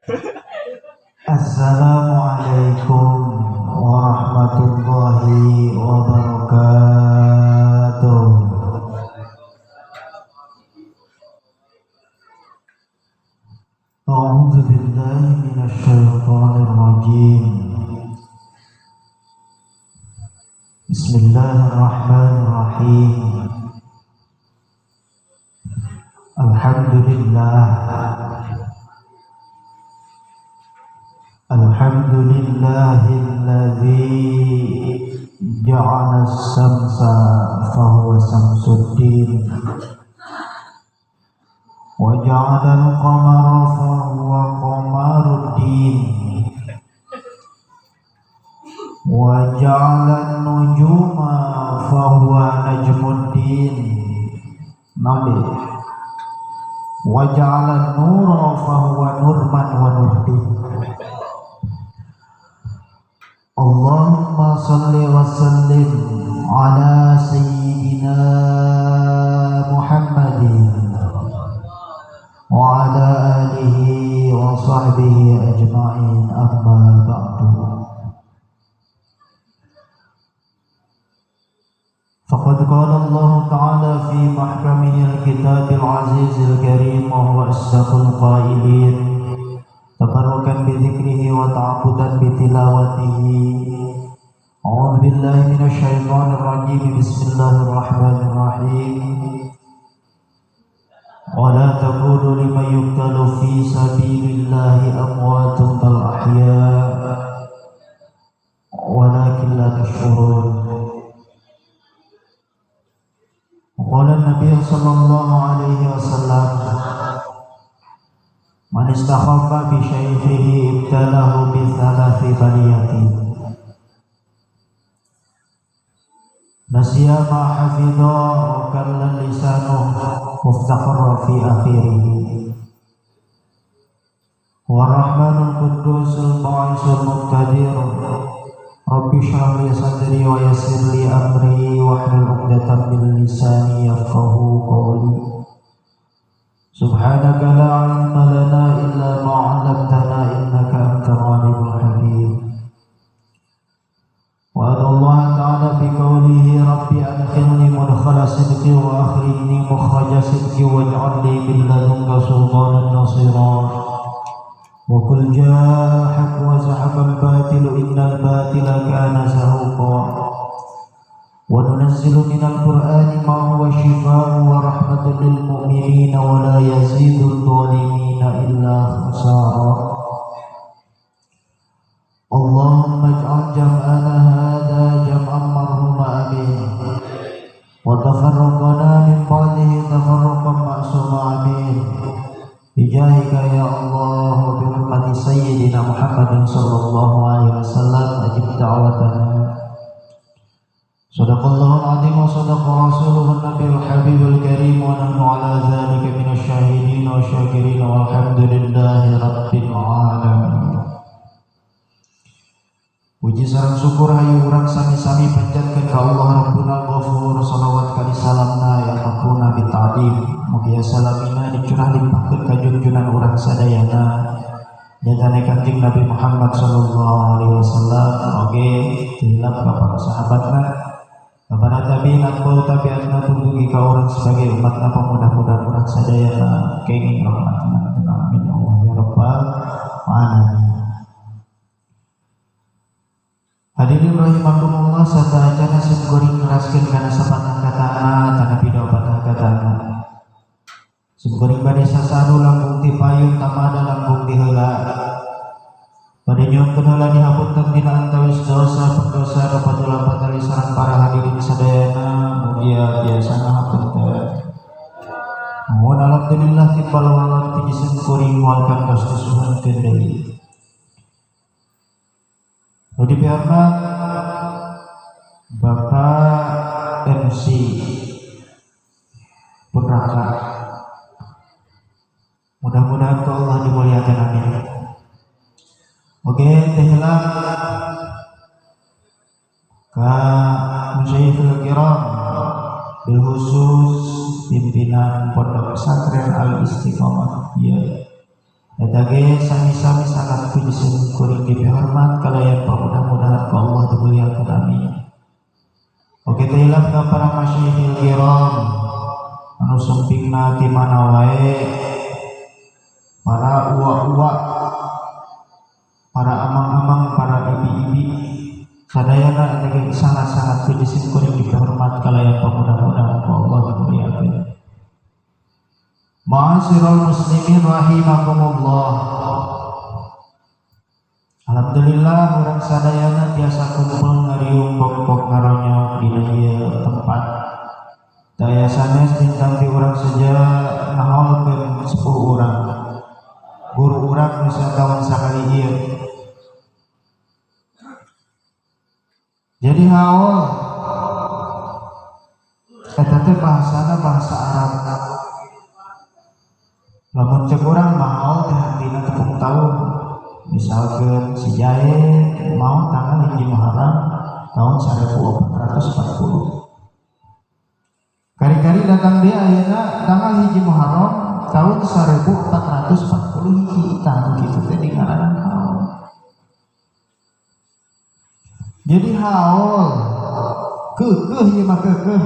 Assalamualaikum warahmatullahi wabarakatuh. A'udzu billahi minasy syaithanir rajim. Bismillahirrahmanirrahim. Alhamdulillah. Alhamdulillahilladzi ja'ala as-samsa fahuwa samsuddin wa ja'ala al-qamara fahuwa qamaruddin wa ja'ala an-nujuma fahuwa najmuddin nabi wa ja'ala an-nura fahuwa nurman wa nurdin. Allahumma salli wa sallim ala sayyidina Muhammadin wa ala alihi wa sahbihi ajma'in, amma ba'du. Faqad qala Allah ta'ala fi mahkamihi al-kitab al-aziz al-karim wa huwa asdaqul qailin, tabarrukan bi dzikrihi wa ta'abbudan bi tilawatihi. A'udzu billahi minasy syaithanir rajim. Bismillahirrahmanirrahim. Wa la taqulu liman yuqtalu fi sabilillahi amwatun bal ahya walakin la tash'urun. Qala an-nabiy sallallahu alaihi wasallam, man istakhaffa bi syaikhihi ibtalahu bi thalathi baliyatin. Nasiya ma hafidha wa kalla lisanuhu waftaqarra fi akhirih. Wa rahmanul quddusul ba'isul muqtadir. Rabbi shrah li sadri wa yassir li amri wahlul 'uqdatam min lisani yafqahu qawli. Subhanaka la ilma lana illa ma 'allamtana innaka antal alimul hakim. Wa Allah ta'ala bi qawlihi rabbi adkhilni mudkhala sidqi wa akhrijni mukhraja sidqi waj'al li min ladunka sultanan nasira. Wa qul jaa al-haqq wa zahaqa al-batilu innal batila kana zahuqa. Wa nunazzilu minal qur'ani ma huwa shifaa'un wa rahmatun lil mu'minina wa la yazidu adh-dhalimina illa khasara. Allahumma ij'al jam'ana hadha jam'an marhuma amin wa tafarruqana min ba'dihi tafarruqan ma'suma amin. Bijahika ya Allah wa bi hurmati sayyidina Muhammadin sallallahu alaihi wasallam ajib da'watana. Sadaqallahul azim wa sadaqa rasuluhun nabiyul habibul karim wa nahnu ala dzalika minasy syahidin wa syakirin walhamdulillahi rabbil alamin. Puji sareng syukur hayu urang sami-sami panjatkeun ka Allah Rabbuna Ghafur, salawat kali salamna ya hakuna bita'dim. Mugia salamina dicurah limpahkeun ka junjunan urang sadayana nyatane Kanjeng Nabi Muhammad sallallahu alaihi wasallam oge tilap ka para sahabatna, para tabi'in atau tabi'atna tunggu ka urang sebagai umatna, mudah-mudahan urang sadayana kenging rahmatna. Amin ya Allah ya rabbal alamin. Hadirin rahimakumullah, sadayana sim kuring neraskeun kana sapatah katana tanapi dua patah katana. Sim kuring bade sasadu langkung ti payun tamada langkung ti heula. Bade nyuhunkeun heula dihapunten dina antawis dosa pendosa nu patula patali sareng para hadirin sadayana, mugia biasana hapunten. Mohon alhamdulillah timbal walon ti sim kuring walkan tos disuhunkeun deui. Nu dipihormat Bapak MC Putraka, mudah-mudahan ke Allah dimuliakan, amin. Oke, teh heula ka musyayikhul kiram bil khusus pimpinan Pondok Pesantren Al Istiqomah ya. Eta ge sami-sami sangat puji kuring dipihormat kalayan pamudah-mudahan ku Allah dimuliakeun amin. Oke teh hilap ka para masyayikhil kiram anu sumpingna ti mana wae, para uwa-uwa, para amang-amang, para ibi-ibi sadayana eta ge sangat-sangat puji kuring dipihormat kalayan pamudah-mudahan ku Allah dimuliakeun. Ma'asyiral muslimin rahimakumullah. Alhamdulillah urang sadayana tiasa kumpul ngariung pok-pok ngaronyok dina ieu tempat. Daya sanes bintang ti urang seja ngaholkeun sepuh urang. Guru urang nu sataun sakali ieu. Jadi haul eta teh bahasana bahasa Arab. Lamun cek urang maol teh hartina tepung taun. Misalkeun si Jae mau tanggal 1 Muharram tahun 1440. Kari-kari datang dia ayeuna tanggal 1 Muharram tahun 1440 hiji tah kitu teh dingaranan haul. Jadi haul keukeuh ieu mah keukeuh.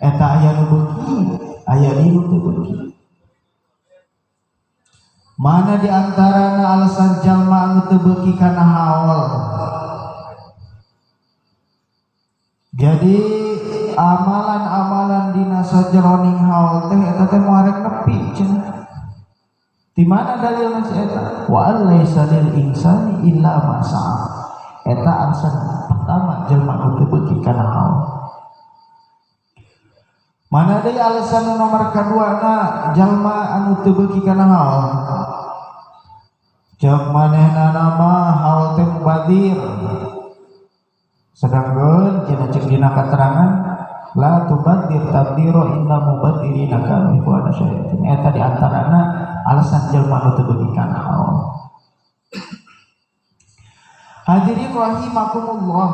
Eta aya nu beuki, aya nu teu beuki. Mana di antarana alasan jalma anu teu beuki kana haul? Jadi amalan-amalan dina sajeroning haul teh eta teh moal rek nepi cenah. Di mana dalilna si eta? Wa laisa lil insani illa ma sa'a. Eta alasan pertama jalma anu teu beuki kana haul. Mana deui alasan nomor kaduana jalma anu teu beuki kana haul? Cek manehna nama haul teh mubadir. Sedangkeun cenah cek dina katerangan la tubadir tabdiro inna mubadirina kanu ikhwana syayatin. Eta di antarana alasan jalma anu teu beuki kana haul. Hadirin rahimakumullah.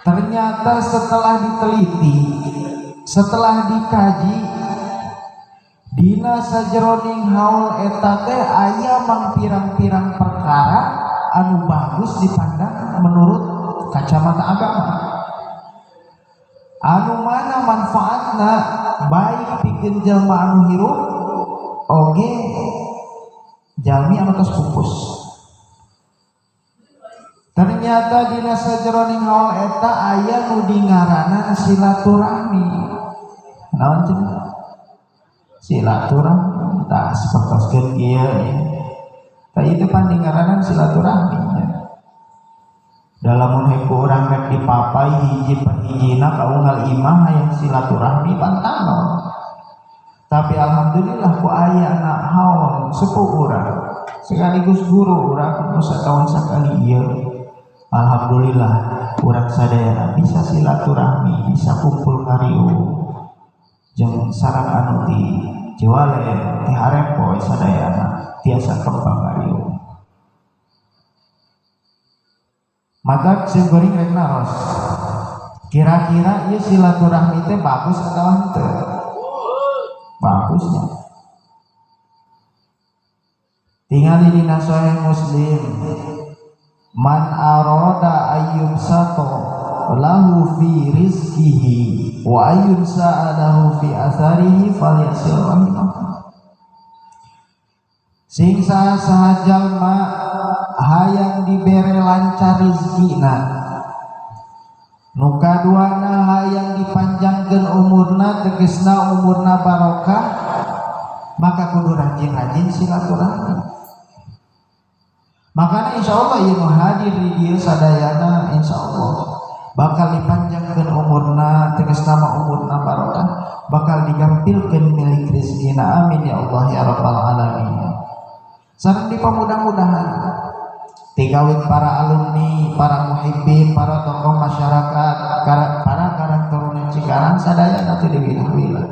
Ternyata setelah diteliti, setelah dikaji, dina sajeroning haul eta teh aya mangpirang-pirang perkara anu bagus dipandang menurut kacamata agama. Anu mana manfaatna baik pikeun jalma anu hirup oge jalmi anu tos pupus. Ternyata dina sajeroning haul eta aya nu dingaranan silaturahmi. Naon cenah? Silaturahmi tah sapertoskeun kieu ya. Tah ieu teh pandingaranan silaturahmi nya. Da lamun hek ku urang rek dipapai hiji per hijina ka unggal imah hayang silaturahmi pantano. Tapi alhamdulillah ku aya anak haul sepuh urang sekaligus guru urang nu sataun sakali ieu. Alhamdulillah urang sadayana bisa silaturahmi, bisa kumpul ngariung jeung sareng anu di Ciwale, di Harempoy sadayana tiasa kembang ngariung. Maka sing goreng rek naros. Kira-kira ieu silaturahmi teh bagus atau henteu? Bagusnya. Tingali dina Sahih Muslim. Man arada ayyum sato lahu fi rizkihi wa ayyum sa'alahu fi atharihi falyasil rahimahu. Sing saha jalma hayang dibere lancar rizkina, nu kaduana hayang dipanjangkeun umurna, tegesna umurna barokah, maka kudu rajin-rajin silaturahmi. Makanya insya Allah ieu nu hadir di dieu sadayana insya Allah bakal dipanjangkeun umurna, tegasna mah umurna barokah, bakal digampilkeun milik rezekina. Amin ya Allah ya rabbal alamin. Sareng dipamudah-mudahan tigawit para alumni, para muhibbin, para tokoh masyarakat, para karang taruna Cikarang sadayana teh diwilah-wilah.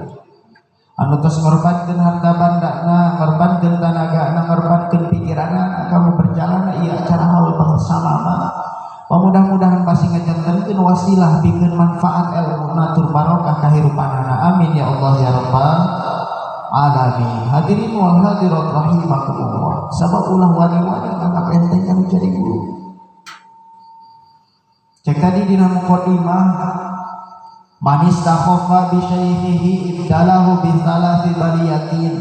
Anu tos ngorbankeun harta bandana, ngorbankeun tanagana, ngorbankeun pikiranna, kamu berjalan ieu acara haul bersama mah. Mudah-mudahan pasti ngajantenkeun wasilah pikeun manfaat ilmu natur barokah kahirupanana. Amin ya Allah ya rabbal alamin. Hadirin wal hadirat rahimakumullah. Sabab ulah wani-wani nganggap enteng kanu jadi guru. Cek tadi dina muqaddimah, man istakhaffa bi syaikhihi ibdalahu bi thalathi baliyatin.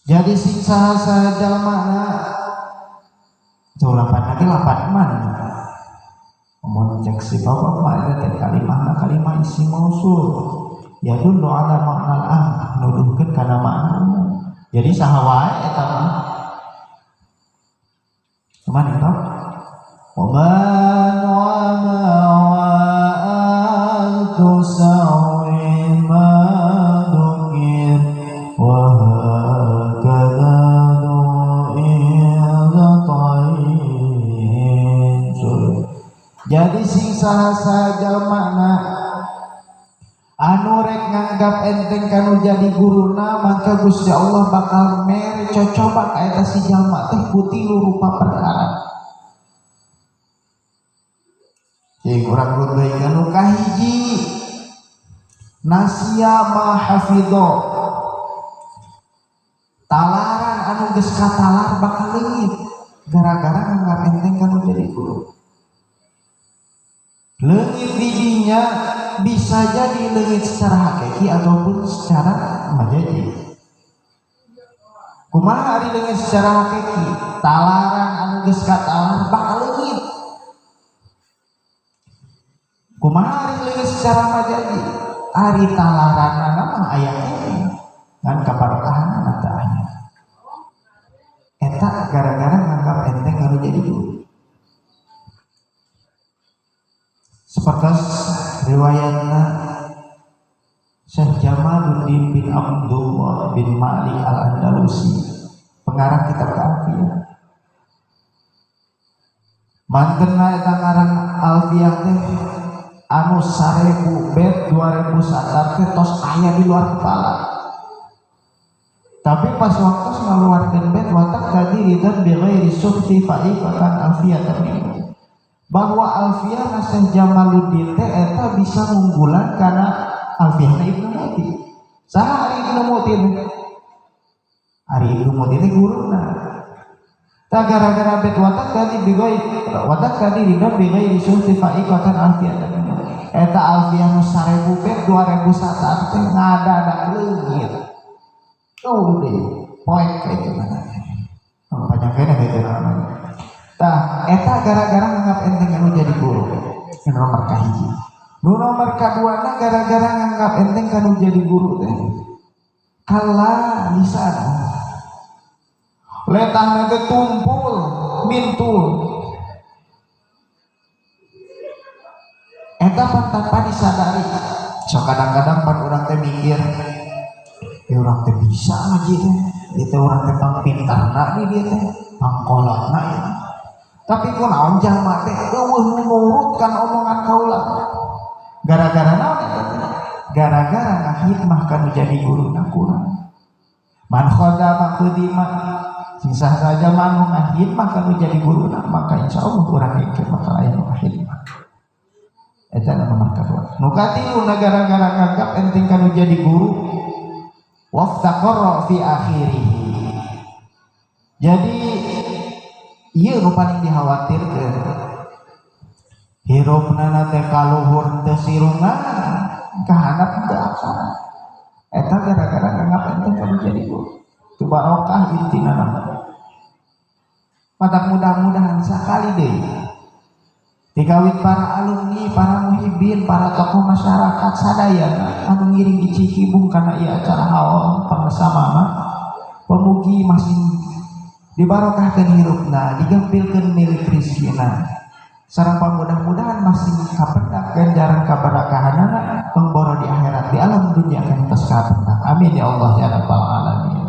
Jadi sing saha-saha jalmana jauh lapan lagi lapan man. Mun cek si bapak mah eta teh kalimahna kalimah isi mausul. Ya dulu ala makna am, nuduhkeun kana makna. Jadi saha wae eta mah. Kumaha eta? Wa man wa ma wa tusawi ma dukir wa hakadha Jadi sing saha-saha jalmana anu rek nganggap enteng kanu jadi guruna, maka Gusti Allah bakal mere cocoba ka eta si jalma teh ku tilu rupa perkara. Cing urang deui anu kahiji, nasia ma hafidho. Talaran anu geus katalar bakal leungit gara-gara nganggap enteng kanu jadi guru. Leungit didinya bisa jadi leungit secara hakiki ataupun secara majazi. Kumaha ari leungit secara hakiki? Talaran anu geus katalar bakal leungit. Kumaha ari leungit secara majazi? Ari talaranna mah aya keneh ngan kabarokahanna teu aya. Eta gara-gara nganggap enteng kanu jadi guru. Seperti riwayatna Syekh Jamaluddin bin Abdullah bin Malik Al-Andalusi, pengarang kitab Alfiyah. Mantena eta ngarang Alfiyah teh anu 1000 bait 2000 satar teh tos aya di luar kepala. Tapi pas waktu ngaluarkeun bait watak tadi ridan bi ghairi suhti fa'iqatan Alfiyah tadi. Bahwa Alfiyah Syekh Jamaluddin teh eta bisa ngunggulan karena Alfiyahna Ibnu Muti. Saha ari Ibnu Muti? Ari Ibnu Muti teh guruna. Tah gara-gara bet watak tadi bigoi watak tadi dina bigoi disuhti fa'iqatan Alfiyah. Eta Alfiyah nu 1000 bet 2000 satar teh ngadadak leungit. Tuh deh, poek ka itu mana. Panjang keneh teh namanya. Tah, eta gara-gara nganggap enteng anu jadi guru. Nu nomor kahiji. Nu nomor kaduana gara-gara nganggap enteng kanu jadi guru teh. Kala lisan. Letahna teh tumpul, mintul. Eta pan tanpa disadari. So kadang-kadang pan urang teh mikir, ya urang teh bisa ngaji teh. Ieu teh urang teh pangpintarna di dieu teh, pangkolotna ieu. Tapi kunaon jalma teh eueuh nu nurut kana omongan kaula. Gara-gara naon eta teh? Gara-gara ngahidmah kanu jadi guruna kurang. Man khadama khudima, sing saha jalma nu ngahidmah kanu jadi guruna, maka insyaallah urang ieu bakal aya nu ngahidmah. Eta nu nomor kadua. Nu katilu gara-gara nganggap enteng kanu jadi guru, waftaqara fi akhirih. Jadi ieu nu paling dikhawatirkeun. Hirupna teh kaluhur teu sirungan, kahanap teu aksara. Eta gara-gara nganggap enteng kanu jadi guru. Itu barokah intina mah. Matak mudah-mudahan sakali deui dikawit para alumni, para muhibin, para tokoh masyarakat sadayana anu ngiring icikibung kana ieu acara haul pangesamama, pemugi masing dibarokahkeun hirupna, digampilkeun milik rizkina. Sareng pamudah-mudahan masing kapendak ganjaran kabarakahanana pangboro di akhirat, di alam dunia kan tos kapendak. Amin ya Allah ya rabbal alamin.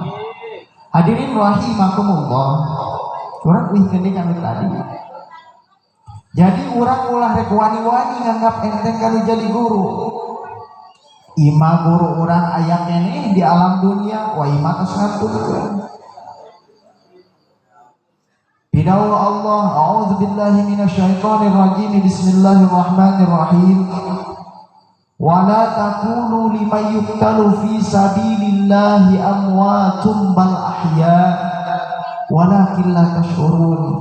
Hadirin rahimakumullah. Urang uih deui kanu tadi. Jadi urang ulah rek wani-wani nganggap enteng kanu jadi guru. Ima guru urang aya keneh di alam dunia, wa ima tos ngaturkeun. Bidawah Allah, a'udzubillahi minasyaitonir rajim, bismillahirrahmanirrahim. Wala taqulu liman yuqtalu fi sabilillahi amwatum bal ahya walakin la tash'urun.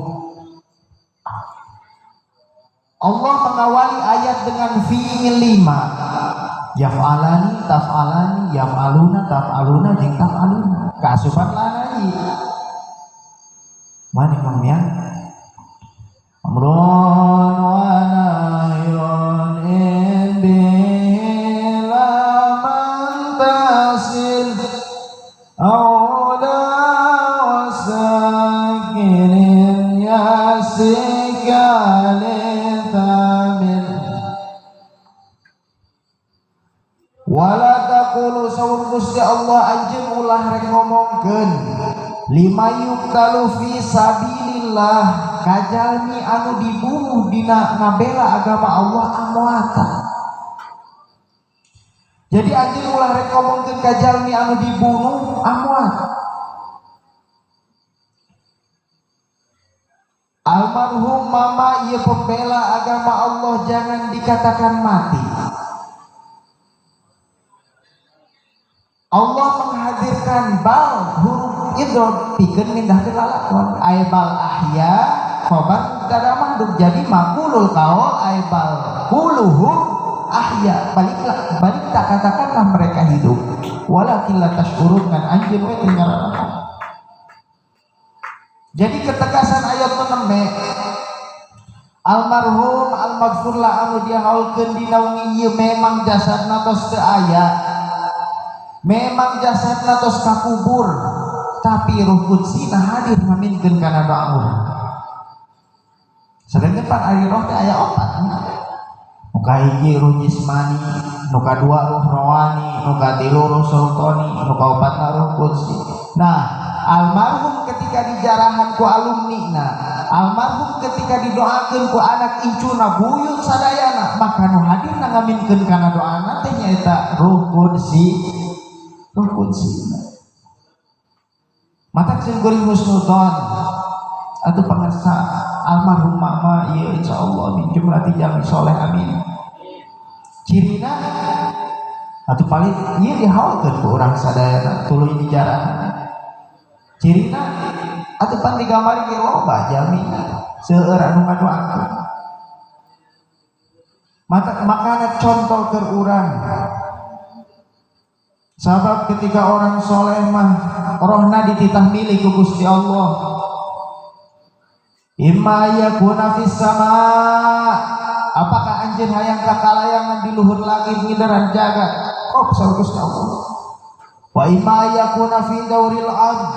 Allah mengawali ayat dengan fi'il 5. Yaf'alani, taf'alani, yaf'aluna, taf'aluna, jeung taf'aluna. Kaasupan lanai. Mana Mang ya? Amrun wa nahyun in bila man tasil awla wasakinin yasikalitamil wala taqulu saur Gusti Allah anjeun ulah rek ngomongkeun lima yuqtalu fi sabilillah kajalmi anu dibunuh dina ngabela agama Allah amwata. Jadi anjeun ulah rek ngomongkeun kajalmi anu dibunuh amwat. Almarhum mama ieu pembela agama Allah jangan dikatakan mati. Allah menghadirkan bal huruf idrob pikeun mindahkeun lalakon ay bal ahya khobar mubtada mahdhuf jadi maqulul qaul ay bal quluhum ahya baliklah balik tak katakanlah mereka hidup walakin la tash'urun ngan anjeun we teu ngarana. Jadi ketegasan ayat nu nembe almarhum almaghfur la anu dihaulkeun dina wengi ieu memang jasadna tos teu aya, memang jasadna tos kakubur, tapi ruh kudsina hadir ngaminkeun kana doa urang. Sedengkeun pan ari roh teh aya opat. Nu kahiji ruh jismani, nu kadua ruh rohani, nu katilu ruh sultani, nu kaopatna ruh kudsi. Nah, almarhum ketika dijarahan ku alumnina, almarhum ketika didoakeun ku anak incuna buyut sadayana, maka nu hadirna ngaminkeun kana doana teh nyaeta ruh kudsi. Ruh kudsi. Mata sing kuring husnudzon atuh pangersa almarhum mama ieu insyaallah min jumlati jalmi soleh amin. Cirina atuh paling ieu dihaulkeun ku urang sadayana tuluy dijarahan. Cirina atuh pan digambar ge loba jalmina seueur anu ngadoakeun. Mata makana contoh keur urang. Sabab ketika orang soleh mah rohna dititah milik ku Gusti Allah. Imma yakuna fis sama. Apakah anjeun hayang ka kalayangan di luhur langit ngideran jagat? Kok saur Gusti Allah. Wa imma yakuna fi dauril ard.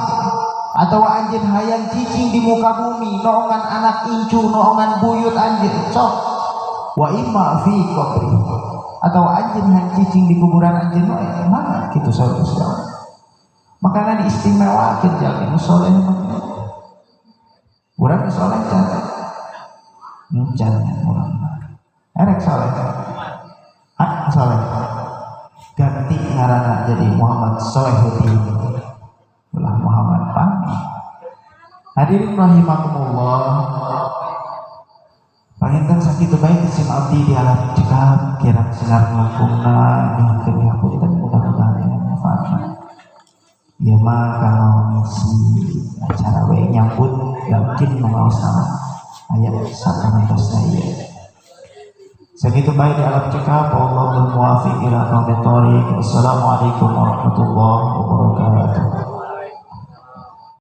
Atau anjeun hayang cicing di muka bumi, noongan anak incu, noongan buyut anjeun. Sok. Wa imma fi qabri. Atau anjeun hayang cicing di kuburan anjeun we, mana kitu saur Gusti Allah. Makana diistimewakeun jalmi nu soleh mah. Urang soleh can. Can urang. Erek soleh. Hah, soleh. Ganti ngaranna jadi Muhammad Solehuddin. Ulah Muhammad Fahmi. Hadirin rahimakumullah. Panginten sakitu bae sim abdi di alam cekap kirang sinar langkungna nyuhunkeun hapunten mudah-mudahan aya manfaatna. Ieu mah kalau ngisi acara we nyambut mungkin ngaosna aya sapanantosna ieu. Sakitu bae di alam cekap, Allahul muwaffiq ila aqwamit thoriq. Wassalamualaikum warahmatullahi wabarakatuh.